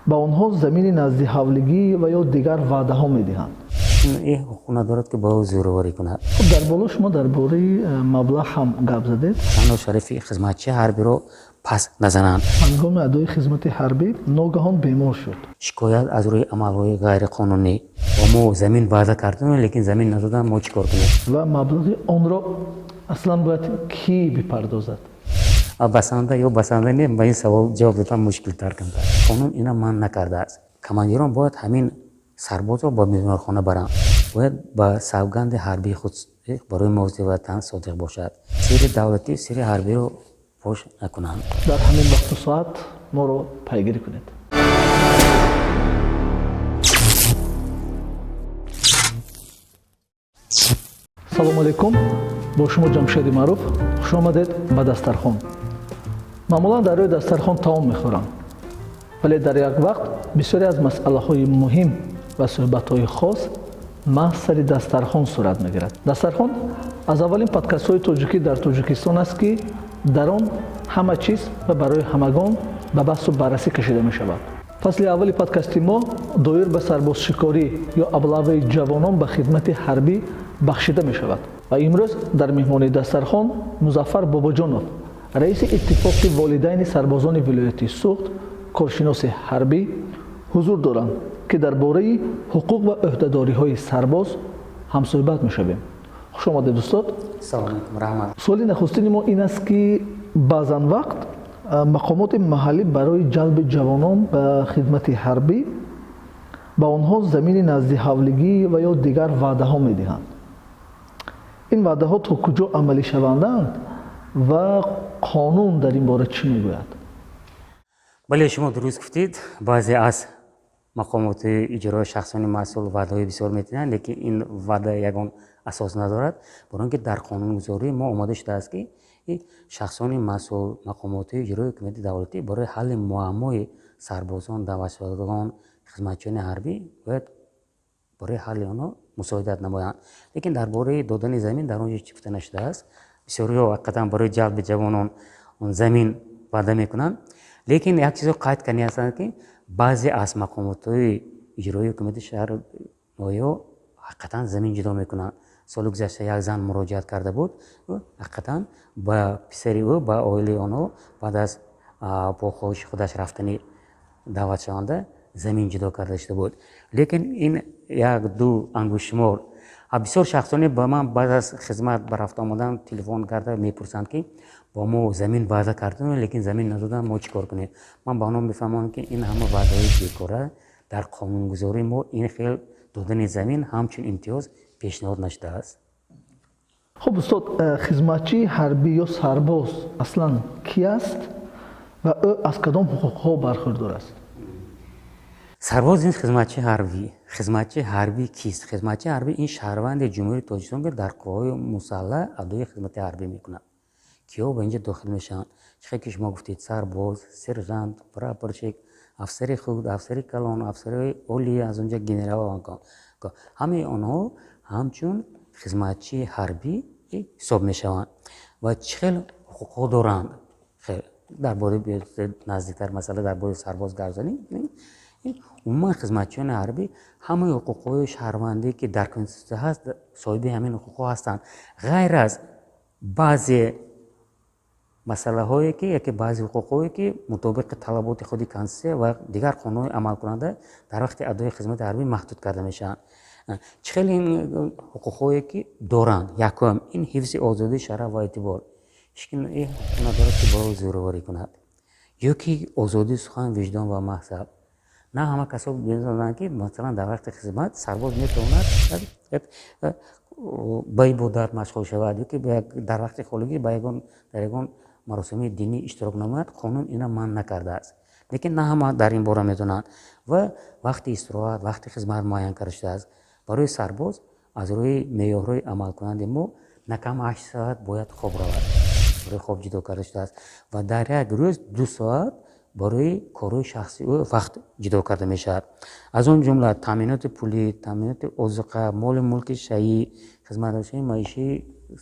Ба онҳо замини наздиҳавлигӣ ва ё дигар ваъдаҳо медиҳанд. Ин ҳуқуқ надорад, ки ба ӯ зӯроварӣ кунад. Хуб, дар боло шумо дар бораи маблағ ҳам гап задед. Шаъну шарафи хизматчии ҳарбиро пас назананд. Ҳангоми адои хизмати ҳарбӣ ногаҳон бемор шуд. Шикоят аз рӯи амалҳои ғайриқонунӣ. Ба мо замин ваъда карданд, лекин замин надоданд, мо чӣ кор кунем? Ва маблағи онро аслан бояд кӣ бипардозад? Басанда ё басанда не, ба ин савол ҷавоб додан мушкилтар камтар. Қонун ина манъ накардааст. Командирон бояд ҳамин сарбозро ба беморхона баранд. Бояд ба савганди ҳарбии худ барои муҳофизати ватан содиқ бошад. Сирри давлатӣ, сирри ҳарбиро фош накунанд. Дар ҳамин вақту соат моро пайгирӣ кунед. Салому алайкум, бо шумо Ҷамшеди Маъруф. Хуш омадед ба дастархон. Маъмулан дар рӯи дастархон таом мехӯрам, вале дар як вақт бисёре аз масъалаҳои муҳим ва суҳбатҳои хос маҳз сари дастархон сурат мегирад. Дастархон аз аввалин подкастҳои тоҷикӣ дар Тоҷикистон аст, ки дар он ҳама чиз ва барои ҳамагон ба баҳсу баррасӣ кашида мешавад. Фасли аввали подкасти мо доир ба сарбозшикорӣ ё аблаваи ҷавонон ба хидмати ҳарбӣ бахшида мешавад ва имрӯз дар меҳмонии дастархон Музаффар Бобоҷонов, раиси Иттифоқи волидайни сарбозони вилояти Суғд, коршиноси ҳарбӣ ҳузур доранд, ки дар бораи ҳуқуқ ва ӯҳдадориҳои сарбоз ҳамсӯҳбат мешавем. Хуш омадед, устод. Салом алейкум, раҳмат. Суоли нахустини мо ин аст, ки баъзан вақт мақомоти маҳаллӣ барои ҷалби ҷавонон ба хидмати ҳарбӣ ба онҳо замини наздиҳавлигӣ ва ё дигар ваъдаҳо медиҳанд. Ин ваъдаҳо то куҷо амалӣ шавандаанд ва қонун дар ин бора чӣ мегӯяд? Бале, шумо дуруст гуфтед. Баъзе аз мақомоти иҷрои шахсони масъул ваъдаҳои бисёр медиҳанд, лекин ин ваъда ягон асос надорад, барои он ки дар қонунгузории мо омода шудааст, ки шахсони масъул, мақомоти иҷрои ҳукумати давлатӣ барои ҳалли муаммои сарбозон, даъватшавандагон, хизматчиёни ҳарбӣ бояд барои ҳалли онҳо мусоидат намоянд. Лекин дар бораи додани замин дар он ҷо чӣ гуфта нашудааст. Бисёриҳо ҳақиқатан барои ҷалби ҷавонон замин ваъда мекунанд, лекин як чизро қайд кардани ҳастанд, ки баъзе аз мақомотҳои иҷроии ҳукумати шаҳр, ноҳияҳо ҳақиқатан замин ҷудо мекунанд. Соли гузашта як зан муроҷиат карда буд, ҳақиқатан ба писари ӯ, ба оилаи онҳо баъд аз бо хоҳиши худаш рафтани даъватшаванда замин ҷудо карда шуда буд. Лекин ин як ду ангуштшумор. Бисёр шахсоне ба ман баъд аз хизмат ба рафта омадан телефон карда мепурсанд, ки бо мо замин ваъда карданд, лекин замин надоданд, мо чӣ кор кунем? Ман ба онҳо мефаҳмонам, ки ин ҳама ваъдаҳои бекора, дар қонунгузории мо ин хел додани замин ҳамчун имтиёз пешниҳод нашудааст. Хуб, устод, хизматчии ҳарбӣ ё сарбоз аслан кӣ аст ва ӯ аз кадом ҳуқуқҳо бархӯрдор аст? Сарбоз ин хизматчии ҳарбӣ. Хизматчии ҳарбӣ кист? Хизматчии ҳарбӣ ин шаҳрванди Ҷумҳурии Тоҷикистон, ки дар қувваҳои мусаллаҳ адои хизмати ҳарбӣ мекунад. Киҳо ба инҷо дохил мешаванд? Чӣ хел ки шумо гуфтед, сарбоз, сержант, прапорщик, афсари хурд, афсари калон, афсари олӣ, аз онҷо генерал, ҳамаи онҳо ҳамчун хизматчии ҳарбӣ ҳисоб мешаванд. Ва чӣ хел ҳуқуқҳо доранд? Дар бораи наздиктар масъала, дар бораи сарбоз гап занем. Умуман хизматчиёни ҳарбӣ ҳамаи ҳуқуқҳои шаҳрвандӣ, ки дар конститутсия ҳаст, соҳиби ҳамин ҳуқуқҳо ҳастанд, ғайр аз баъзе масъалаҳое, ки яке баъзе ҳуқуқҳое, ки мутобиқи талаботи худи конститутсия ва дигар қонунҳои амалкунанда дар вақти адои хизмати ҳарбӣ маҳдуд карда мешаванд. Чӣ хел ин ҳуқуқҳое ки доранд? Якум, ин ҳифзи озодии шараф ва эътибор. Ҳеҷ ким ҳуқуқ надорад, ки ба ӯ зӯроварӣ кунад, ё ки озодии сухан, виҷдон ва мазҳаб. На ҳама касо медонанд, ки масалан дар вақти хизмат сарбоз метавонад ба ибодат машғул шавад ё ки дар вақти холигӣ ба ягон дар ягон маросими динӣ иштирок намояд. Қонун ина манъ накардааст, лекин на ҳама дар ин бора медонанд. Ва вақти истироҳат, вақти хизмат муайян карда шудааст. Барои сарбоз аз рӯи меъёрҳои амалкунандаи мо на кам 8 соат бояд хоб равад, барои хоб ҷудо карда шудааст, ва дар як рӯз 2 соат барои корҳои шахсии ӯ вақт ҷудо карда мешавад, аз он ҷумла таъминоти пулӣ, таъминоти озуқа, моли мулки шайӣ, хизматрасонии маишӣ,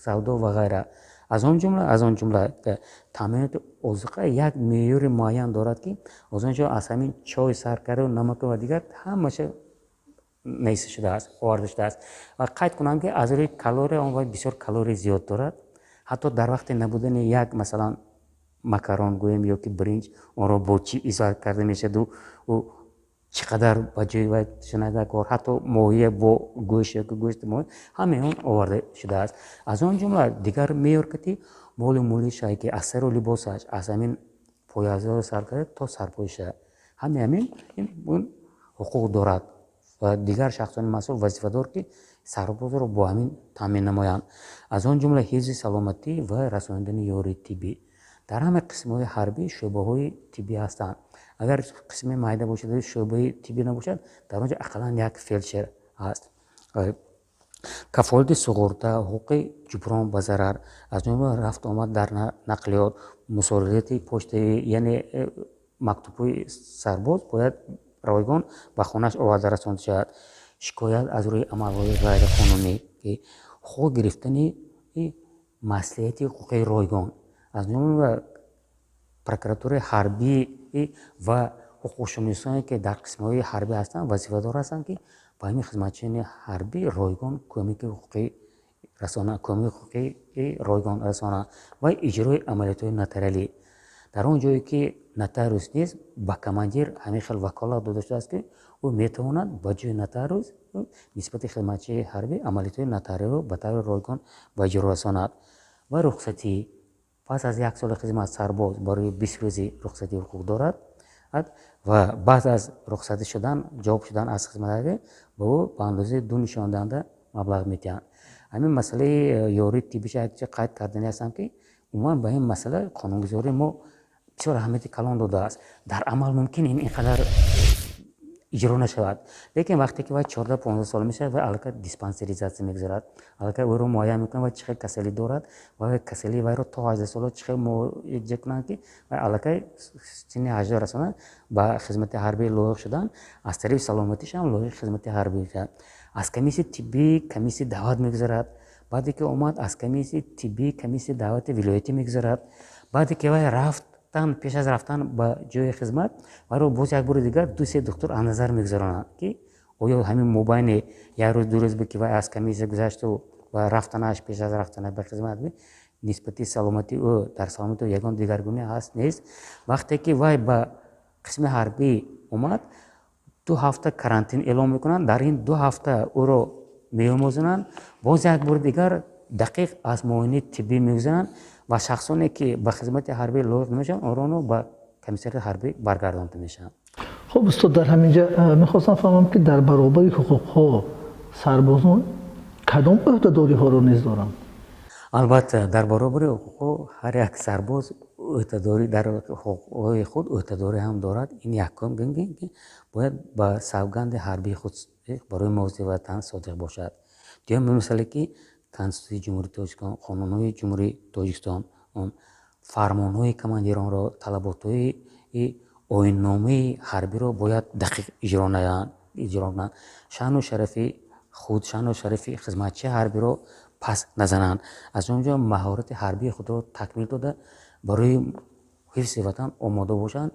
савдо ва ғайра. Аз он ҷумла таъминоти озуқа як меъёри муайян дорад, ки аз он ҷо аз ҳамин чой сар карда, намаку ва дигар ҳамаша нависта шудааст, оварда шудааст. Ва қайд кунам, ки аз рӯи калория он бисёр калория зиёд дорад. Ҳатто дар вақти набудани як, масалан, макарон гӯем ё ки биринҷ, онро бо чӣ иваз карда мешаваду чӣ қадар ба ҷои вай шунада кор, ҳатто моҳия бо гӯшт ёки гӯшти моҳӣ, ҳамаи он оварда шудааст. Аз он ҷумла дигар меъёр ки молу мулкиша, ки аз сару либосаш, аз ҳамин пойафзолро сар карда то сарпоиша, ҳамаи ҳамин ҳуқуқ дорад ва дигар шахсони масъул вазифадор, ки сарбозро бо ҳамин таъмин намоянд. Аз он ҷумла ҳифзи саломатӣ ва расонидани ёрии тиббӣ. Дар ҳама қисмҳои ҳарбӣ шӯъбаҳои тиббӣ ҳастанд. Агар қисми майда бошад, шӯъбаи тиббӣ набошад, дар он ҷо ақаллан як фелдшер ҳаст. Кафолати суғурта, ҳуқуқи ҷуброн ба зарар, аз ҷумла рафту омад дар нақлиёт, мусодирати почтавӣ, яъне мактубҳои сарбоз бояд ройгон ба хонааш оварда расонда шавад. Шикоят аз рӯи амалҳои ғайриқонунӣ, ҳуқуқ гирифтани маслиҳати ҳуқуқии ройгон, аз ҷумла прокуратураи ҳарбӣ ва ҳуқуқшиносоне, ки дар қисмҳои ҳарбӣ ҳастанд, вазифадор ҳастанд, ки ба ҳамин хизматчиёни ҳарбӣ ройгон кӯмаки ҳуқуқӣ расонанд, кӯмаки ҳуқуқии ройгон расонанд. Ва иҷрои амалиётҳои нотариалӣ. Дар он ҷое ки нотариус нест, ба командир ҳамин хел ваколат дода шудааст, ки ӯ метавонад ба ҷои нотариус нисбати хизматчии ҳарбӣ амалиётҳои нотариалиро ба таври ройгон ба иҷро расонад. Ва рухсатӣ: пас аз як соли хизмат сарбоз барои 20 рӯзи рухсатӣ ҳуқуқ дорад ва баъд аз рухсатӣ шудан, ҷавоб шудан аз хизмати ҳарбӣ, ба ӯ ба андозаи ду нишондиҳанда маблағ медиҳанд. Ҳамин масъалаи ёрии тиббиша якчи қайд кардани ҳастам, ки умуман ба ин масъала қонунгузории мо бисёр аҳамияти калон додааст. Дар амал мумкин ин қадар иҷро нашавад, лекин вақте ки вай 14-15 сола мешавад, вай аллакай диспансеризатсия мегузарад, аллакай ӯро муайян мекунад, вай чӣ хел касалӣ дорад ва касалии вайро то 18 сола чӣ хел муолиҷа кунанд, ки вай аллакай синни 18 расонад, ба хизмати ҳарбӣ лоиқ шудан, аз тарафи саломатишам лоиқи хизмати ҳарбӣ мешавад. Аз комиссияи тиббӣ комиссияи даъват мегузарад. Баъде ки омад, аз комиссияи тиббӣ комиссияи даъвати вилоятӣ мегузарад. Баъде ки вай рафтан, пеш аз рафтан ба ҷои хизмат вайро боз як бори дигар ду-се духтур аз назар мегузаронанд, ки оё ҳамин мобайни як рӯз, 2 рӯз буд, ки вай аз комиссия гузашту ва рафтанаш, пеш аз рафтанаш ба хизмат, нисбати саломатии ӯ, дар саломатии ӯ ягон дигаргунӣ ҳаст, нест. Вақте ки вай ба қисми ҳарбӣ омад, 2 ҳафта карантин эълон мекунанд. Дар ин 2 ҳафта ӯро меомӯзонанд, боз як бори дигар дақиқ аз муоинаи тиббӣ мегузаранд ва шахсоне, ки ба хизмати ҳарбӣ лоиқ намешаванд, онро ба комиссариати ҳарбӣ баргардонда мешаванд. Хуб, устод, дар ҳамин ҷа мехостам фаҳмам, ки дар баробари ҳуқуқҳо сарбозон кадом ӯҳдадориҳоро низ доранд? Албатта, дар баробари ҳуқуқҳо ҳар як сарбоз ӯҳдадорӣ, дар ҳуқуқҳои худ ӯҳдадорӣ ҳам дорад. Ин якум, ки бояд ба савганди ҳарбии худ барои муҳофизати ватан содиқ бошад. Дуюм масъале, ки Конститутсияи Ҷумҳурии Тоҷикистон, қонунҳои Ҷумҳурии Тоҷикистон, фармонҳои командиронро, талаботҳои оинномаи ҳарбиро бояд дақиқ иҷро кунанд, шаъну шарафи худ, шаъну шарафи хизматчии ҳарбиро пас назананд, аз он ҷо маҳорати ҳарбии худро такмил дода, барои ҳифзи ватан омода бошанд,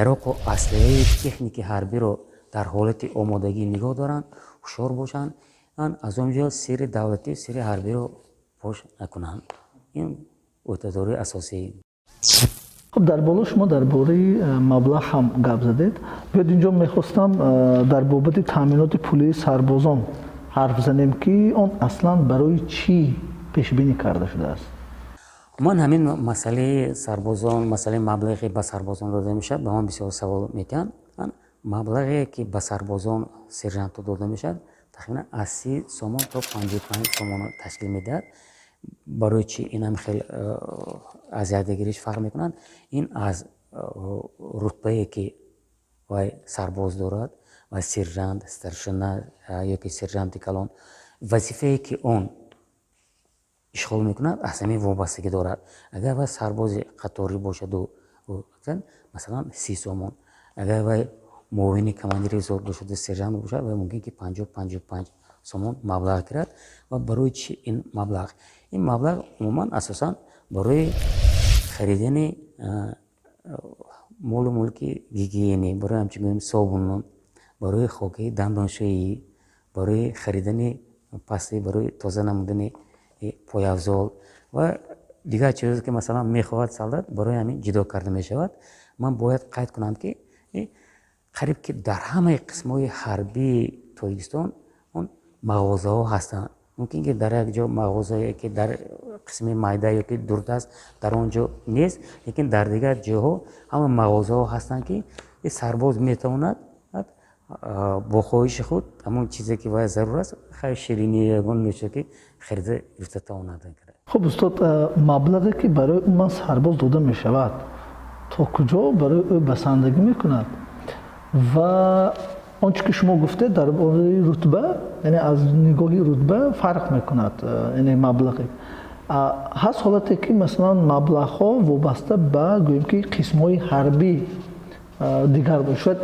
яроқу аслиҳаи техники ҳарбиро дар ҳолати омодагӣ нигоҳ доранд, ҳушёр бошанд, аз он ҷо сирри давлатӣ, сирри ҳарбиро фош накунанд. Ин ӯҳдадории асосӣ. Хуб, дар боло шумо дар бораи маблағ ҳам гап задед. Биёд, инҷо мехостам дар бобати таъминоти пулии сарбозон ҳарф занем, ки он аслан барои чӣ пешбинӣ карда шудааст? Ман ҳамин масъалаи сарбозон, масъалаи маблағе ба сарбозон дода мешавад, ба ман бисёр савол медиҳанд. Маблағе, ки ба сарбозон, сержантҳо дода мешавад, тахминан аз 30 сомон то 55 сомонро ташкил медиҳад. Барои чӣ инам хел аз якдигариш фарқ мекунанд? Ин аз рутбае, ки вай сарбоз дорад, ва сержант, старшина ёки сержанти калон, вазифае, ки он ишғол мекунад, аз ҳамин вобастагӣ дорад. Агар вай сарбози қаторӣ бошаду, масалан, 30 сомон, агар вай муовини командири взвод бошаду сержант бошад, вай мумкин ки 50-55 сомон маблағ гирад. Ва барои чӣ ин маблағ? Ин маблағ умуман асосан барои харидани молу мулки гигиенӣ, барои ҳамчун гӯем собун, барои хоки дандоншӯӣ, барои харидани пасти, барои тоза намудани пойафзол ва дигар чизое ки масалан мехоҳад солдат, барои ҳамин ҷудо карда мешавад. Ман бояд қайд кунам, ки қариб ки дар ҳамаи қисмҳои ҳарбии Тоҷикистон он мағозаҳо ҳастанд. Мумкин ки дар як ҷо мағозае ки дар қисми майда ё ки дурдаст дар он ҷо нест, лекин дар дигар ҷойҳо ҳама мағозаҳо ҳастанд, ки сарбоз метавонад бо хоҳиши худ ҳамон чизе ки вай зарур аст, хайр, ширинӣ, ягон нӯшокӣ харида гирифта тавонад. Хуб, устод, маблағе ки барои умуман сарбоз дода мешавад, то куҷо барои ӯ басандагӣ мекунад? Ва он чӣ ки шумо гуфтед дар бораи рутба, яъне аз нигоҳи рутба фарқ мекунад, яъне маблағе ҳаст, ҳолате ки масалан маблағҳо вобаста ба, гӯем ки, қисмҳои ҳарбӣ дигар бошад.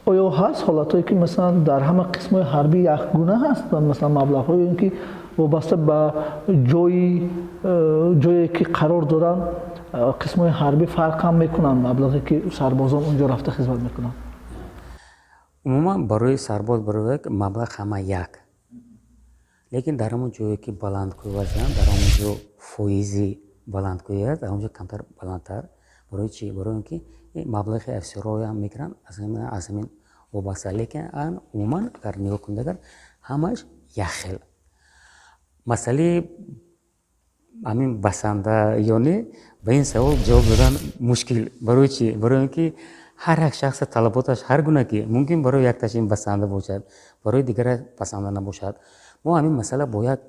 Оё ҳаст ҳолатҳое ки масалан дар ҳама қисмҳои ҳарбӣ якгуна ҳаст масалан маблағҳо, ё ин ки вобаста ба ҷое ки қарор доранд қисмҳои ҳарбӣ фарқ ҳам мекунанд маблағе ки сарбозон онҷо рафта хизмат мекунанд? Умуман барои сарбоз, барои як маблағ ҳама як, лекин дар ҳамон ҷое ки баландкӯй ҳастанд, дар ҳамон ҷо фоизи баландкӯӣ аст, дар ҳамон ҷо камтар баландтар. Барои чӣ? Барои он ки маблағи офисерҳоям мегиранд, аз ҳамин вобаста. Лекин умуман агар нигоҳ кунед, агар ҳамаш як хел. Масъалаи ҳамин басанда ё не, ба ин савол ҷавоб додан мушкил. Барои чӣ? Барои он ки ҳар як шахса талаботаш ҳар гуна, ки мумкин барои якташ ин басанда бошад, барои дигараш басанда набошад. Мо ҳамин масъала бо як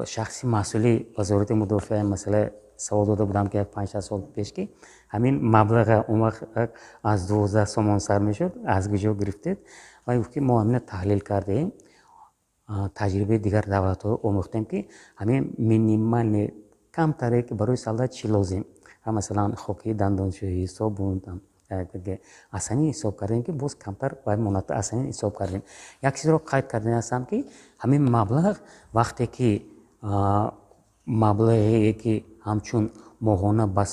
шахси масъули Вазорати мудофиа ин масъала савол дода будам, ки як 5-6 сол пеш, ки ҳамин маблаға он вақт аз 12 сомон сар мешуд, аз куҷо гирифтед? Ва гуфт, ки мо ҳамина таҳлил кардаем, таҷрибаи дигар давлатҳо омӯхтем, ки ҳамин минимальный камтаре ки барои солдат чӣ лозим, масалан хоки дандоншӯӣ, собун, аз ҳамин ҳисоб кардем, ки боз камтар вай монад, аз ҳамин ҳисоб кардем. Як чизро қайд кардани ҳастам, ки ҳамин маблағ вақте ки маблағе ки ҳамчун моҳона ба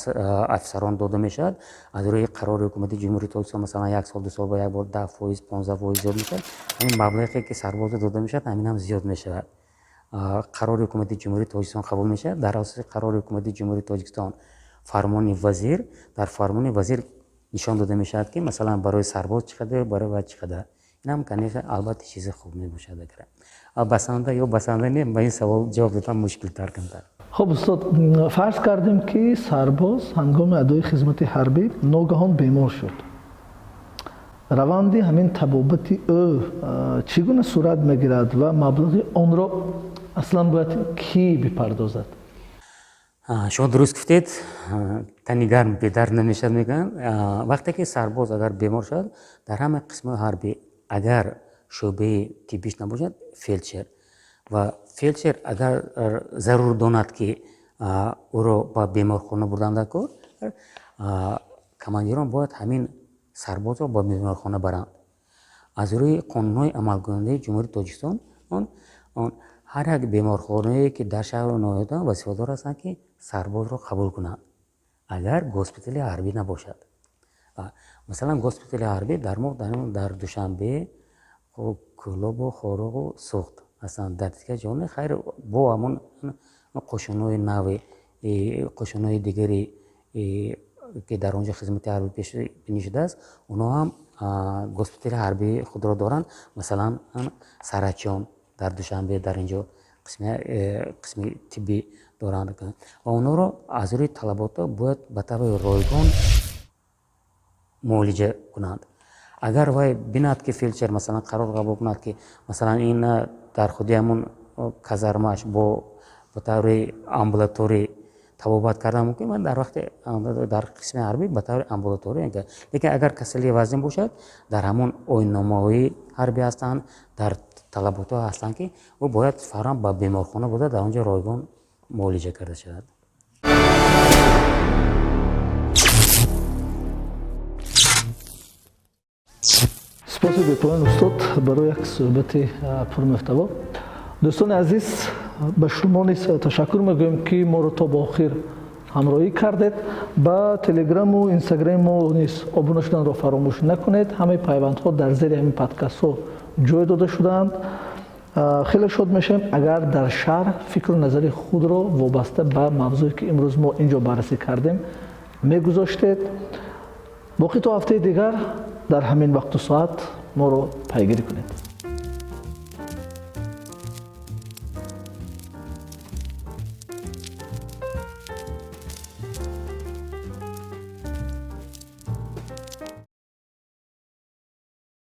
афсарон дода мешавад аз рӯи қарори Ҳукумати Ҷумҳурии Тоҷикистон, масалан як сол, 2 сол ба як бор 10%, 15% зиёд мешавад. Ҳамин маблағе ки сарбоза дода мешавад, ҳамин ҳам зиёд мешавад. Қарори Ҳукумати Ҷумҳурии Тоҷикистон қабул мешавад, дар асоси қарори Ҳукумати Ҷумҳурии Тоҷикистон фармони вазир, дар фармони вазир нишон дода мешавад, ки масалан барои сарбоз чӣ қадар, барои вай чӣ қадар. Инам, конечно, албатта, чизи хуб мебошад. Агар басанда ё басанда не, ба ин савол ҷавоб додан мушкилтар камтар. Хуб, устод, фарз кардем, ки сарбоз ҳангоми адои хизмати ҳарбӣ ногаҳон бемор шуд. Раванди ҳамин табобати ӯ чӣ гуна сурат мегирад ва маблағи онро аслан бояд кӣ бипардозад? Шумо дуруст гуфтед, тани гарм бедард намешавад мегӯянд. Вақте ки сарбоз агар бемор шавад, дар ҳама қисмҳои ҳарбӣ агар шӯъбаи тиббиш набошад, фелдшер, ва фелдшер агар зарур донад, ки ӯро ба беморхона бурдан даркор, командирон бояд ҳамин сарбозро ба беморхона баранд. Аз рӯи қонунҳои амалкунандаи Ҷумҳурии Тоҷикистон ҳар як беморхонае ки дар шаҳру ноҳияҳо вазифадор ҳастанд, ки сарбозро қабул кунанд, агар госпитали ҳарбӣ набошад. Масалан, госпитали ҳарбӣ дар мо дар Душанбе, Кӯлобу, Хоруғу Суғд ҳастанд, дар дигар ҷо не. Хайр, бо ҳамон қӯшунҳои нави, қӯшунҳои дигаре ки дар он ҷо хизмати ҳарбӣ пешбинӣ шудааст, онҳо ҳам госпитали ҳарбии худро доранд. Масалан, Сарачон дар Душанбе, дар ин ҷо қисми тиббӣ доранд ва онҳоро аз рӯи талаботҳо бояд ба таври ройгон муолиҷа кунанд. Агар вай бинад, ки фелдшер масалан қарор қабул кунад, ки масалан ин дар худи ҳамун казармаш бо ба таври амбулаторӣ табобат кардан мумкин, дар вақти дар қисми ҳарбӣ ба таври амбулаторӣ. Лекин агар касалии вазнин бошад, дар ҳамон оинномаҳои ҳарбӣ ҳастанд, дар талаботҳо ҳастанд, ки ӯ бояд фавран ба беморхона бурда, дар он ҷо ройгон муолиҷа карда шавад. Споси бепоён, устод, барои як суҳбати пурмуҳтаво. Дӯстони азиз, ба шумо низ ташаккур мегӯем, ки моро то ба охир ҳамроҳӣ кардед. Ба Телеграму Инстаграми мо низ обуна шуданро фаромӯш накунед. Ҳамаи пайвандҳо дар зери ҳамин подкастҳо ҷой дода шудаанд. Хеле шод мешавем, агар дар шарҳ фикру назари худро вобаста ба мавзӯе, ки имрӯз мо ин ҷо баррасӣ кардем, мегузоштед. Боқӣ то ҳафтаи дигар дар ҳамин вақту соат моро пайгирӣ кунед.